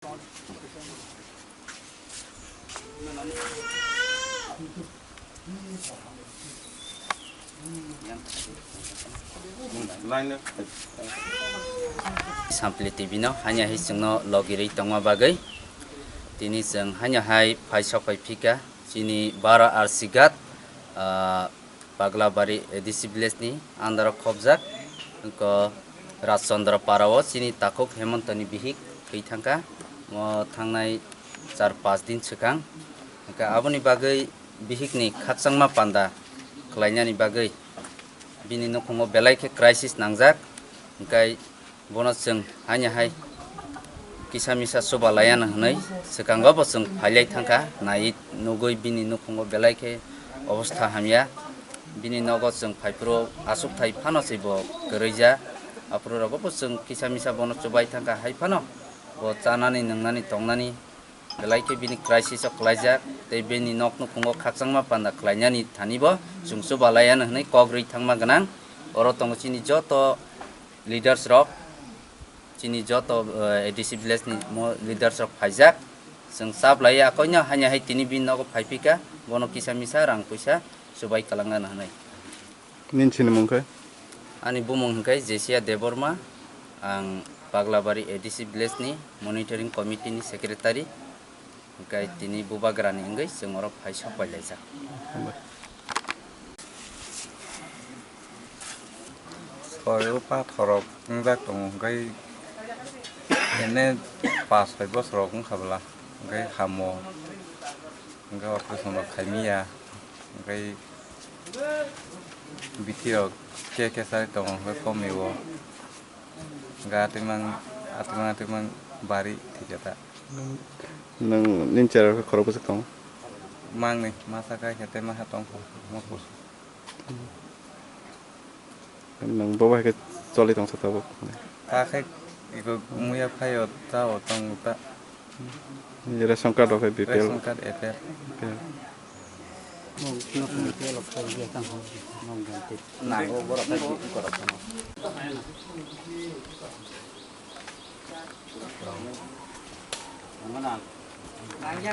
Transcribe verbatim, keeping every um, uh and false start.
Sampli T V no hanya hai chwngno logirwi tongma bagwi tini chwng hanya hai phai sok phai phika chini bara arsigat, ah, Paglabari A D C village ni under o khobjak, wngkha Rajchandra para o chini takhuk Hemantoni bihik thwi thangkha, mo thangnai char pas din swkang. Hwnkhe aboni bagwi bihik ni khakchangma panda khlainani bagwi bini nukhungo belai khe crisis nangjak, hwnkhe bono chwng hanya hai kisa misa chuba laiya hwnwi swkango bo chwng phailai thangkha, naiwi nugwi bini nukhungo belai khe obostha hamya. Bini nogo chwng phaiphuru aswk thai phano se bo kwrwija. Aphuru rogo bo chwng kisa misa bono chubai thangkha, hai phano bo chanani nwngnani tongnani belai khe bini crisis o kwlaijak, tei bini nok nukhungo khakchangma panda khlainani thani bo chwng chuba laiya hwnwi kok rwi thangma gwnang. Oro tongo chini joto leaders rok, chini joto, eh, A D C village ni mo leaders rok phaijak. Chwng chap laiya koino hanya hai tini bini nogo phaiphika, bono kisa misa rang puisa chubai kwlangna hwnwi. Nini sinimung khe? Ani bumung hwnkhe Jesia Debbarma, ang Paglabari A D C village ni monitoring committee ni secretary. Hwnkhe tini bubagrani wngwi chwng oro phai sok pai laijak. Soi o pathor rok wngjak tongo, hwnkhe ene pas soi bosor rok wngkha bwla, hwnkhe hamo, hwnkhe operation rok khaimiya, hwnkhe bithi rok khe khe sai tongo, hwnkhe komi o. Ga atwimang, atwimang, atwimang bari thikya ta. Nwng, nwng nini chera khe khorok bwswk tongo? Mangni, masa kai khe tei masa tong kho, mo kusu. Nwng bo bai khe choli tong sa tabuk? Ta khe iko muya phaio ta o tong ta. Ration card rok khe B P L? Ration card A P L. B P L. Nango borok khe B P L korok.